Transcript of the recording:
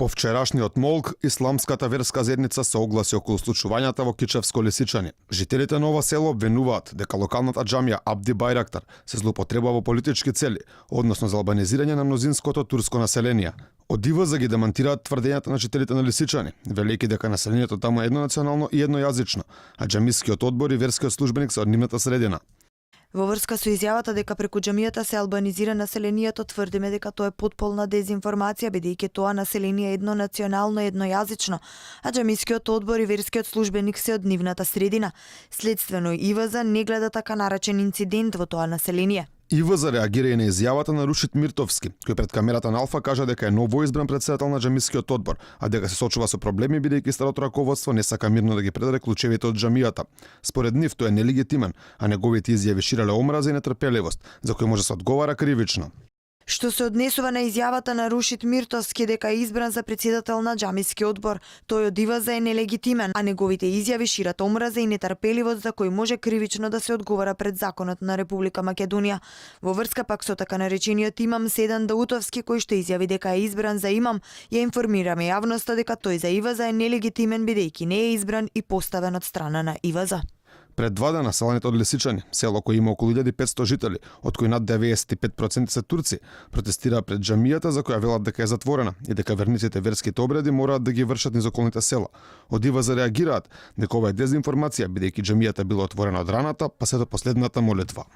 По вчерашниот молк, исламската верска заедница се огласи околу случувањата во Кичевско Лисичани. Жителите на ова село обвинуваат дека локалната џамија Абди Байрактар се злоупотребува во политички цели, односно за албанизирање на мнозинското турско население. Од ИВЗ ги демантираат тврдењата на жителите на Лисичани, велејќи дека населението таму е еднонационално и еднојазично, а џамискиот одбор и верскиот службеник се од нивната средина. Во врска со изјавата дека преку џамијата се албанизира населението, тврдиме дека тоа е потполна дезинформација, бидејќи тоа население е еднонационално и еднојазично, а џамискиот одбор и верскиот службеник се од нивната средина. Следствено, ИВЗ не гледа така наречен инцидент во тоа население. ИВЗ реагира и на изјавата на Рушит Миртовски, кој пред камерата на Алфа кажа дека е новоизбран председател на џамискиот одбор, а дека се сочува со проблеми бидејќи старото раководство не сака мирно да ги предаде клучевите од џамијата. Според нив тој е нелегитимен, а неговите изјави ширеле омраза и нетрпеливост, за кој може се одговара кривично. Што се однесува на изјавата на Рушит Миртовски дека е избран за председател на џамиски одбор, тој од ИВЗ е нелегитимен, а неговите изјави шират омраза и нетрпеливост за кој може кривично да се одговара пред законот на Република Македонија. Во врска пак со така наречениот имам Седан Даутовски, кој што изјави дека е избран за имам, ја информираме јавноста дека тој за ИВЗ е нелегитимен бидејќи не е избран и поставен од страна на ИВЗ. Пред 2 дена населението од Лисичани, село кој има околу 1500 жители, од кои над 95% се турци, протестира пред џамијата за која велат дека е затворена и дека верниците верските обреди мораат да ги вршат низ околните села. Од ИВЗ реагираат дека ова е дезинформација бидејќи џамијата била отворена од раната па се до последната молитва.